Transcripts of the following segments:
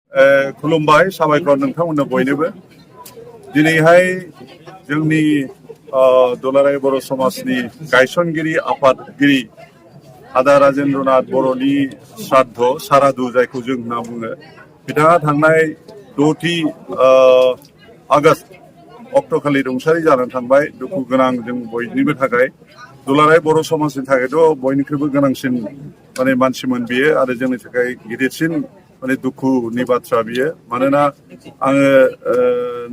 खुलुमबाय साबायखर नोंथांमोननो बयनोबो दिनैहाय जोंनि दुलाराय बर' समाजनि गायसनगिरि आफादगिरि आदा राजेन्द्रनाथ बर'नि श्राद्ध सारादु जायखौ जों होनना बुङो बिथाङा थांनाय 6थि आगस्ट अक्ट'खालि रुंसारि जानानै थांबाय दुखु गोनां जों बयनिबो थाखाय दुलाराय बर' समाजनि थाखायथ' बयनिख्रुइबो गोनांसिन माने मानसिमोन बियो आरो जोंनि थाखाय गिदिरसिन माने दुखुनि बाथ्रा बियो मानोना आङो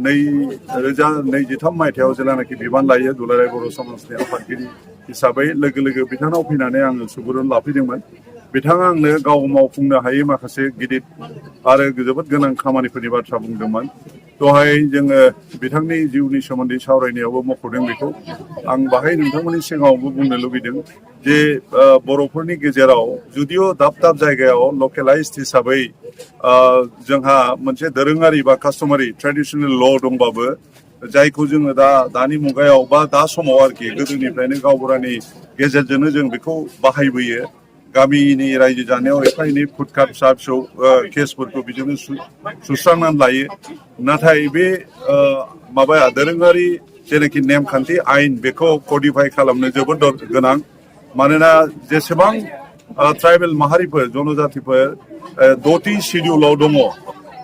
2023 मायथाइयाव जेब्लानाखि बिबान लायो दुलाराय बर' समाजनि आफादगिरि हिसाबै लोगो बिथांनाव फैनानै आङो सुबुरुन लाफैदोंमोन बिथाङा आंनो गाव मावफुंनो हायै माखासे गिदिर आरो जोबोद गोनां खामानिफोरनि बाथ्रा बुंदोंमोन दहाय जोङो बिथांनि जिउनि सोमोन्दै सावरायनायावबो मख'दों बेखौ आं बाहाय नोंथांमोननि सिगाङावबो बुंनो लुबैदों जे बर'फोरनि गेजेराव जुदिअ दाब जायगायाव लकेलाइज्ड हिसाबै जोंहा मोनसे दोरोङारि बा कास्टमारि ट्रेडिशनेल ल' दंबाबो जायखौ जोङो दानि मुगायाव बा दा समाव आरोखि गोदोनिफ्रायनो गावबुरानि गेजेरजोंनो जों बेखौ बाहायबोयो गामिनि रायजो जानायाव एफा एनै फुटकाट फिसा फिसौ केसफोरखौ बिजोंनो सुस्रांनानै लायो नाथाय बे माबाया दोरोङारि जेनाखि नेमखान्थि आयेन बेखौ कडिफाइ खालामनो जोबोद गोनां मानोना जेसेबां ट्राइबेल माहारिफोर जनजातिफोर 6थि सिडिउलाव दङ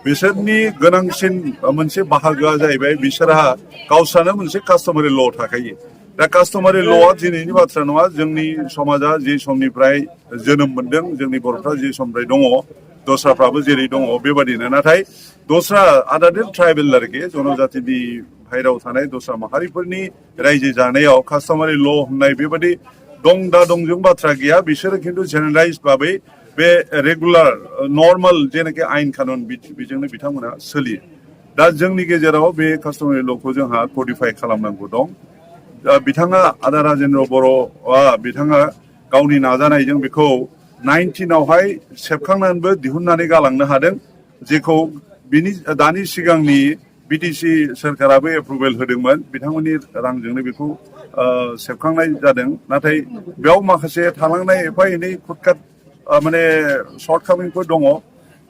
बिसोरनि गोनांसिन मोनसे बाहागोआ जाहैबाय बिसोरहा गावस्रानो मोनसे कास्टमारि ल' थाखायो दा कास्टमारि ल'आ दिनैनि बाथ्रा नङा जोंनि समाजा जे समनिफ्राय जोनोम मोनदों जोंनि बर'फ्रा जे समनिफ्राय दङ दस्राफ्राबो जेरै दङ बेबादिनो नाथाय दस्रा आदार ट्राइबेल आरोखि जनजातिनि बाहेरायाव थानाय दस्रा माहारिफोरनि रायजो जानायाव कास्टमारि ल' होननाय बेबादि दंजों बाथ्रा गैया बिसोरो खिन्थु जेनेरेलाइज भाबै बे रेगुलार नर्माल जेनाखि आयेन कानुन बेजोंनो बिथांमोना सोलियो दा जोंनि गेजेराव बे कास्टमारि ल'खौ जोंहा कडिफाइ खालामनांगौ दं बिथाङा आदा राजेन्द्र बर'आ बिथाङा गावनि नाजानायजों बेखौ 19आवहाय सेबखांनानैबो दिहुननानै गालांनो हादों जेखौ बिनि दानि सिगांनि बिटिसि सोरखाराबो एप्रुभेल होदोंमोन बिथांमोननि रांजोंनो बेखौ सेबखांनाय जादों नाथाय बेयाव माखासे थालांनाय एफा एनै खुदखाट माने सर्टकामिंफोर दङ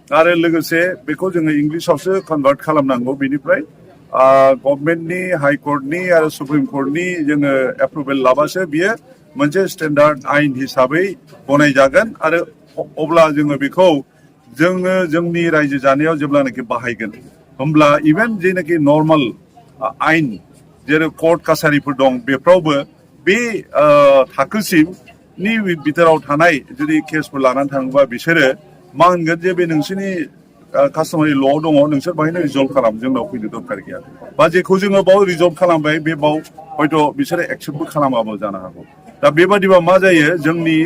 आरो लोगोसे बेखौ जोङो इंलिसावसो कनभार्ट खालामनांगौ बेनिफ्राय गभर्नमेन्टनि हाइकर्टनि आरो सुप्रिम कर्टनि जोङो एप्रुभेल लाबासो बियो मोनसे स्टेन्डार्ड आयेन हिसाबै गनायजागोन आरो अब्ला जोङो बेखौ जोंनि रायजो जानायाव जेब्लानाखि बाहायगोन होमब्ला इभेन जेनाखि नर्माल आयेन जेरै कर्ट कासारिफोर दं बेफ्रावबो बे थाखोसिमनि बिथोराव थानाय जुदि केसफोर लानानै थाङोबा बिसोरो मा होनगोन जे बे नोंसोरनि कास्टमारि ल'आव दङ नोंसोर बाहायनो रिजल्भ खालाम जोंनाव फैनो दरखार गैया बा जेखौ जोङो बाव रिजल्भ खालामबाय बे बाव हयथ' बिसोरो एक्सेप्टबो खालामाबो जानो हागौ दा बेबादिबा मा जायो जोंनि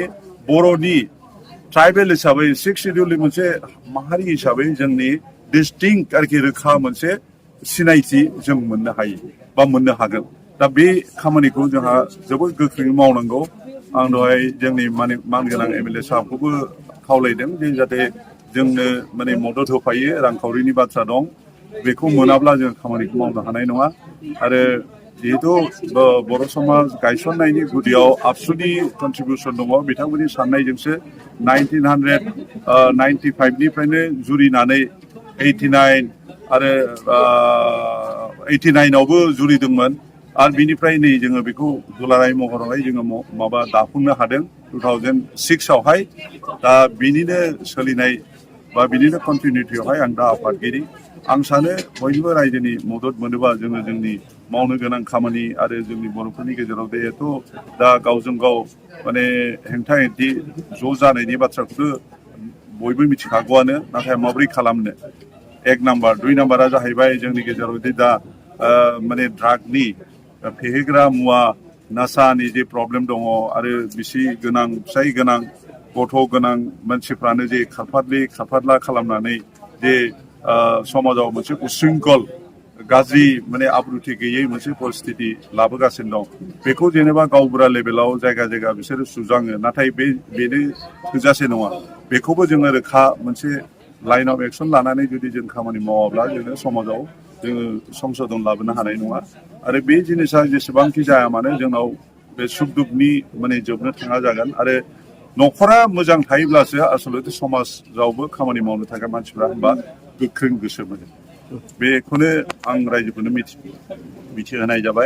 बर'नि ट्राइबेल हिसाबै 6 सिडिउलनि मोनसे माहारि हिसाबै जोंनि डिस्टिंक्ट आरोखि रोखा मोनसे सिनायथि जों मोननो हायो बा मोननो हागोन दा बे खामानिखौ जोंहा जोबोद गोख्रोङै मावनांगौ आं दहाय जोंनि मानगोनां एमएलए साहबखौबो खावलायदों जे जाहाथे जोंनो माने मदद होफायो रांखावरिनि बाथ्रा दं बेखौ मोनाब्ला जों खामानिखौ मावनो हानाय नङा आरो जिहेतु बर' समाज गायसननायनि गुदियाव आबसुनि कन्ट्रिबिउसन दङ बिथांमोननि साननायजोंसो 1995निफ्रायनो जुरिनानै 89 आरो 89आवबो जुरिदोंमोन आरो बिनिफ्राय नै जोङो बेखौ दुलाराय महरावहाय जोङो माबा दाफुंनो हादों 2006आवहाय दा बिनिनो सोलिनाय बा बिनिनो कन्टिनिउटियावहाय आं दा आफादगिरि आं सानो बयनिबो रायजोनि मदद मोनोबा जोङो जोंनि मावनो गोनां खामानि आरो जोंनि बर'फोरनि गेजेराव जिहेथु दा गावजों गाव माने हेंथा हेंथि ज' जानायनि बाथ्राखौथ' बयबो मिथिखागौआनो नाथाय माबोरै खालामनो 1 नाम्बार 2 नाम्बारा जाहैबाय जोंनि गेजेराव दा माने ड्रागनि फेहेग्रा मुवा नासानि जे प्रब्लेम दङ आरो बिसि गोनां फिसाय गोनां गथ' गोनां मानसिफ्रानो जे खारफादला खालामनानै जे समाजाव मोनसे उस्रिंखल गाज्रि माने आब्रुथि गैयै मोनसे परिस्थिति लाबोगासिनो दं बेखौ जेनेबा गावबुरा लेभेलाव जायगा बिसोरो सुजाङो नाथाय बेनो थोजासे नङा बेखौबो जोङो रोखा मोनसे लाइन अफ एक्सन लानानै जुदि जों खामानि मावाब्ला जोङो समाजाव जोङो संशोधन लाबोनो हानाय नङा आरो बे जिनिसा जेसेबांखि जाया मानो जोंनाव बे सुख दुखनि माने जोबनो थाङा जागोन आरो न'खरा मोजां थायोब्लासो आसलथे समाजावबो खामानि मावनो थाखाय मानसिफ्रा होमबा गोख्रों गोसो मोनो बेखौनो आं रायजोफोरनो मिथिहोनाय जाबाय।